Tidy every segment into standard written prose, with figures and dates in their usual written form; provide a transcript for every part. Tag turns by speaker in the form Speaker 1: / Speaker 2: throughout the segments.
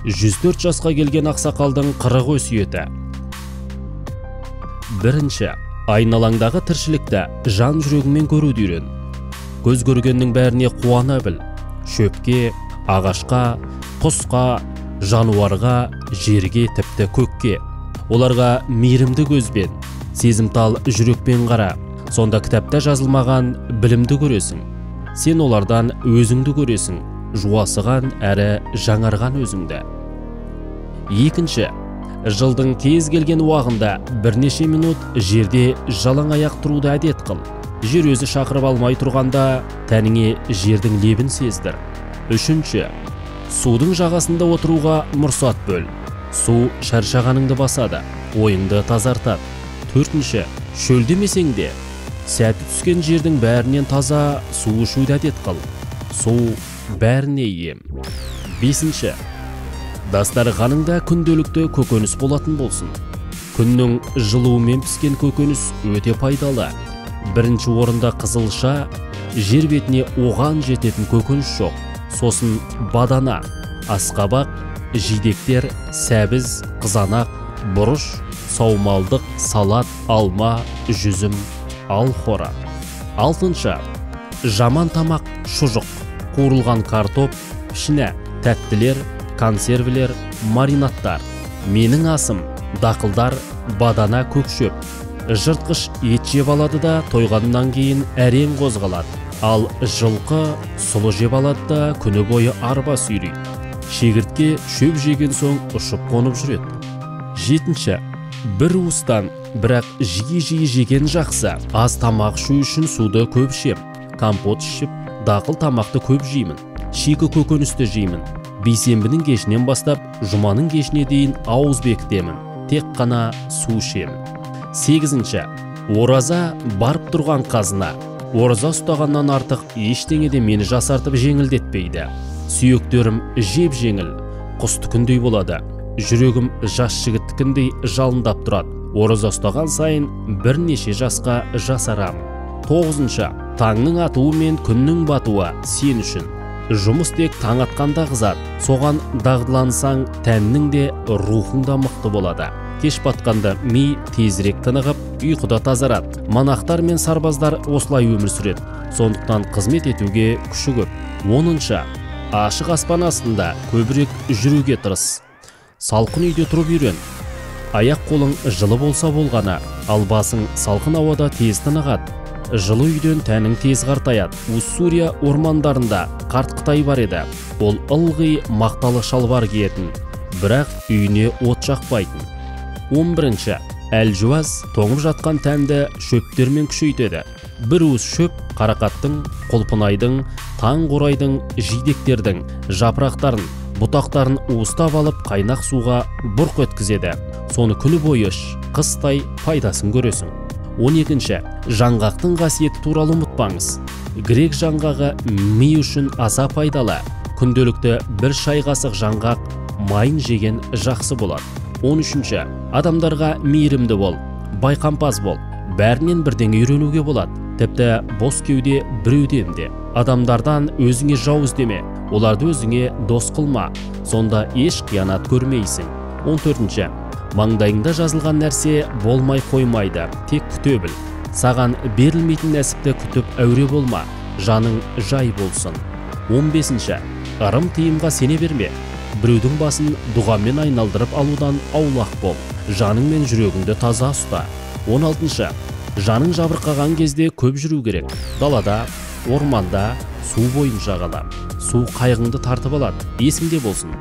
Speaker 1: 104 жасқа келген ақсақалдың 40 өсиеті. Бірінші, айналаңдағы тіршілікті жан жүрегіңмен көруді үйрен. Көз көргеннің бәріне қуана біл. Шөпке, ағашқа, құсқа, жануарға, жерге, тіпті көкке. Оларға мейірімді көзбен, сезімтал жүрекпен қара. Сонда кітапта жазылмаған білімді көресің. Сен олардан өзіңді көресің, жуасыған әрі жаңарған өзіңді. Екінші, жылдың кез келген уағында бірнеше минут жерде жалаң аяқ тұруды әдет қыл. Жер өзі шақырып алмай тұрғанда тәніңе жердің лебін сездір. Үшінші, судың жағасында отыруға мұрсат бөл. Су шаршағаныңды басады, ойыңды тазартады. Төртінші, шөлдемесең де, сәті түскен жердің бәрінен таза су ішуді әдет қыл. Су бәріне ем. Бесінші, дастарханыңда күнделікті көкөніс болатын болсын. Күннің жылуымен піскен көкөніс өте пайдалы. Бірінші орында қызылша, жер бетіне оған жететін көкөніс жоқ. Сосын бадана, асқабақ, жидектер, сәбіз, қызанақ, бұрыш, саумалдық, салат, алма, жүзім, алхора. Алтыншы, жаман тамақ шұжық, қуырылған картоп, пішіні, тәттілер, консервілер, маринадтар. Менің асым дақылдар, бадана, көк шөп. Жыртқыш ет жеп алады да тойғаннан кейін әрең қозғалады. Ал жылқы сұлы жеп алады да күні бойы арба сүйрейді. Шегіртке шөп жеген соң ұшып қонып жүреді. Жетінші, бір уыстан, бірақ жиі-жиі жеген жақсы. Аз тамақ ішу үшін суды көп ішем. Компот ішіп, дақыл тамақты көп жеймін. Шикі көкөністі жеймін. Бейсенбінің кешінен бастап, жұманың кешіне дейін ауыз бекітемін. Тек қана су ішемін. Сегізінші, ораза барып тұрған қазына. Ораза ұстағаннан артық ештеңе де мені жасартып жеңілдетпейді. Сүйектерім жеп-жеңіл, құстікіндей болады. Жүрегім жас жігіттікіндей жалындап тұрады. Ораза ұстаған сайын бірнеше жасқа жасарамын. Тоғызыншы, таңның атуы мен күннің батуы сен үшін. Жұмыс тек таң атқанда қызады. Соған дағдылансаң, тәннің де рухың да мықты болады. Кеш батқанда ми тезірек тынығып, ұйқыда тазарады. Монахтар мен сарбаздар осылай өмір сүреді. Сондықтан қызмет етуге күші көп. Оныншы, ашық аспан астында көбірек жүруге тырыс. Салқын үйде тұрып үйрен. Аяқ қолың жылы болса болғаны, ал басың салқын ауада тез тынығады. Жылы үйден тәнің тез қартаяды. Уссурия ормандарында қарт қытай бар еді. Ол ылғи мақталы шалбар киетін, бірақ үйіне от жақпайтын. 11-ші, әлжуаз тоңып жатқан тәнді шөптермен күшейтеді. Бір уыс шөп қарақаттың, құлпынайдың, таң қурайдың, жидектердің жапырақтарын, бұтақтарын уыстап алып қайнақ суға бұрқ еткізеді. Соны күні бойы іш, қыстай пайдасын көресің. 12-ші, жаңғақтың қасиеті туралы ұмытпаңыз. Грек жаңғағы ми үшін аса пайдалы. Күнделікті бір шай қасық жаңғақ майын жеген жақсы болады. 13-ші, адамдарға мейірімді бол, байқампаз бол. Бәрінен бірдеңе үйренуге болады. Тіпті бос кеуде біреуден де. Адамдардан өзіңе жау іздеме, оларды өзіңе дос қылма. Сонда еш қиянат көрмейсің. 14-ші, маңдайыңда жазылған нәрсе болмай қоймайды, тек күте біл. Саған берілмейтін нәсіпті күтіп әуре болма, жаның жай болсын. 15-ші, ырым тыйымға сене берме. Біреудің басын дұғамен айналдырып алудан аулақ бол. Жаның мен жүрегіңді таза ұста. 16-шы, жаның жабырқаған кезде көп жүру керек. Далада, орманда, су бойынша қала. Су қайғыңды тартып алады, есіңде болсын.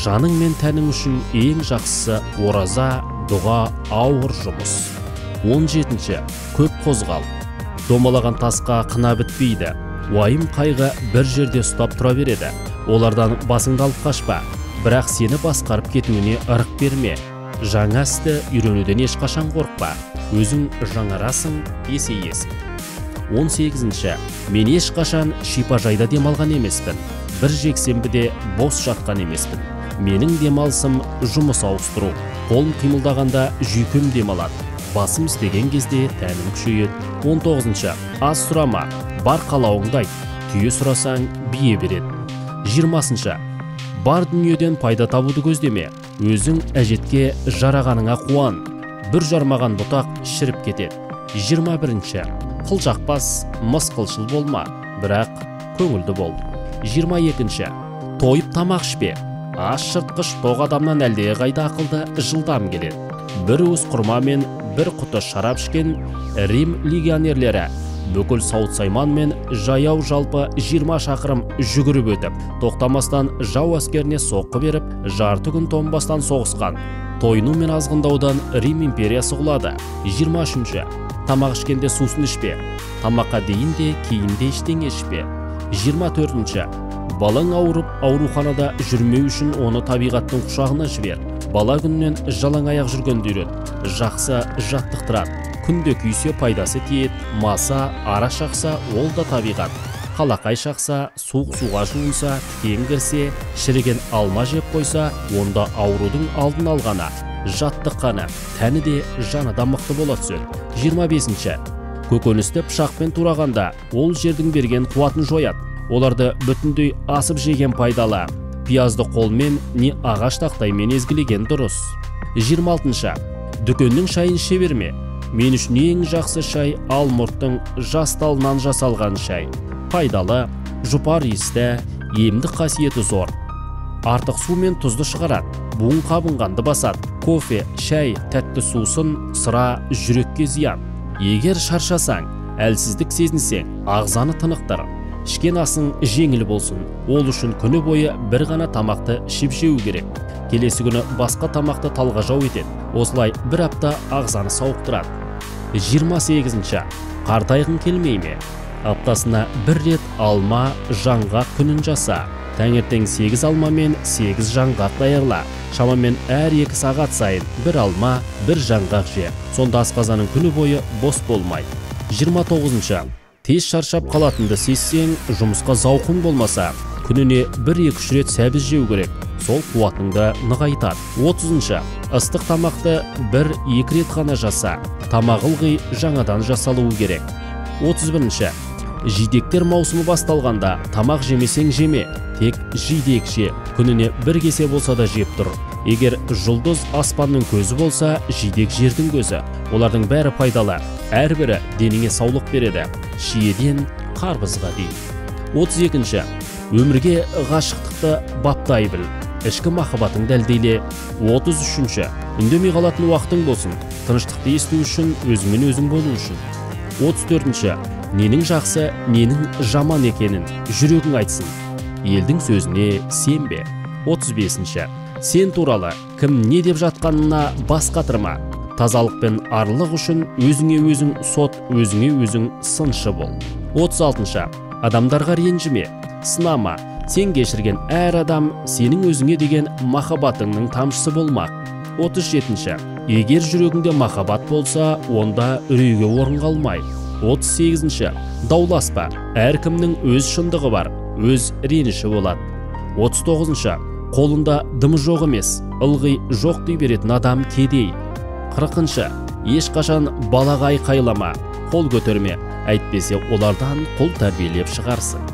Speaker 1: Жаның мен тәнің үшін ең жақсысы ораза, дұға, ауыр жұмыс. 17-ші, көп қозғал. Домалаған тасқа қына бітпейді. Уайым қайғы бір жерде ұстап тұра береді. Олардан басыңды алып қашпа, бірақ сені басқарып кетуіне ырық берме. Жаңа істі үйренуден ешқашан қорықпа. Өзің жаңарасың, есейесің. 18-ші, мен ешқашан шипажайда демалған емеспін. Бір жексенбіде бос жатқан емеспін. Менің демалысым жұмыс ауыстыру. Қолым қимылдағанда жүйкем демалады. Басым істеген кезде тәнім күшейеді. 19-шы, аз сұрама, бар қалауыңды айт. Түйе сұрасаң, бие береді. 20-шы, Бар дүниеден пайда табуды көздеме, өзің әжетке жарағаныңа қуан. Бір жармаған бұтақ шіріп кетеді. 21-ші. Қылжақпас, мысқылшыл болма, бірақ көңілді бол. 22-ші. Тойып тамақ ішпе. Аш жыртқыш тоқ адамнан әлдеқайда ақылды жылдам келеді. Бір уыс құрма мен бір құты шарап ішкен Рим легионерлері бүкіл сауыт-сайман мен жаяу жалпы 20 шақырым жүгіріп өтіп, тоқтамастан жау әскеріне соққы беріп, жарты күн тонбастан соғысқан. Тойыну мен азғындаудан Рим империясы құлады. 23-ші. Тамақ ішкенде сусын ішпе. Тамаққа дейін де кейін де ештеңе ішпе. 24-ші. Балаң ауырып, ауруханада жүрмеу үшін оны табиғаттың құшағына жібер. Бала күннен жалаң аяқ жүргенді үйрет. Жақсы жаттықтырады. Күнде күйсе пайдасы тиеді, маса, ара шақса, ол да табиғат. Қалақай шақса, суық суға жуынса, тікен кірсе, шіріген алма жеп қойса, онда аурудың алдын алғаны, жаттыққаны, тәні де жаны да мықты бола түседі. 25-ші. Көкөністі пышақпен турағанда ол жердің берген қуатын жояды. Оларды бүтіндей асып жеген пайдалы. Пиязды қолмен не ағаш тақтаймен езгілеген дұрыс. 26-шы. Дүкеннің шайын іше берме. Мен үшін ең жақсы шай алмұрттың жас талынан жасалған шай. Пайдалы, жұпар иісті, емдік қасиеті зор. Артық су мен тұзды шығарады, буын қабынғанды басады. Кофе, шай, тәтті сусын, сыра жүрекке зиян. Егер шаршасаң, әлсіздік сезінсең, ағзаны тынықтыр. Ішкен асың жеңіл болсын. Ол үшін күні бойы бір ғана тамақты ішіп жеу керек. Келесі күні басқа тамақты талғажау етеді. Осылай бір апта ағзаны сауықтырады. 28-ші. Қартайғың келмей ме? Аптасына бір рет алма, жаңғақ күнін жаса. Таңертең 8 алма мен 8 жаңғақ даярлаа. Шамамен әр 2 сағат сайын бір алма, бір жаңғақ же. Сонда асқазаның күні бойы бос болмайды. 29-шы. Тез шаршап қалатынды сезсең, жұмысқа зауқың болмаса, күніне 1-2 рет сәбіз жеу керек. Сол қуатыңды нығайтады. 30-шы. Ыстық тамақты 1-2 рет ғана жаса. Тамақ ылғи жаңадан жасалуы керек. 31-ші. Жидектер маусымы басталғанда тамақ жемесең жеме, тек жидек же. Күніне бір кесе болса да жеп тұр. Егер жұлдыз аспанның көзі болса, жидек жердің көзі. Олардың бәрі пайдалы. Әрбірі деніңе саулық береді. Шиеден қарбызға дейін. 32-ші. Өмірге ғашықтықты баптай біл. Ішкі махаббатыңды әлдейле. 33-ші. Үндемей қалатын уақытың болсын. Тыныштықты есту үшін, өзіңмен өзің болу үшін. 34-ші. Ненің жақсы, ненің жаман екенін жүрегің айтсын. Елдің сөзіне сенбе. 35-ші. Сен туралы кім не деп жатқанына бас қатырма. Тазалық пен арлық үшін өзіңе өзің сот, өзіңе өзің сыншы бол. 36-шы. Адамдарға ренжіме, сынама. Сен кешірген әр адам сенің өзіңе деген махаббатыңның тамшысы болмақ. 37-ші. Егер жүрегіңде махаббат болса, онда үрейге орын қалмай. 38-ші. Дауласпа. Әркімнің өз шындығы бар, өз реніші болады. 39-шы. Қолында дымы жоқ емес, ылғи жоқ дей беретін адам кедей. 40-шы. Ешқашан балаға айқайлама, қол көтерме, әйтпесе олардан құл тәрбиелеп шығарсың.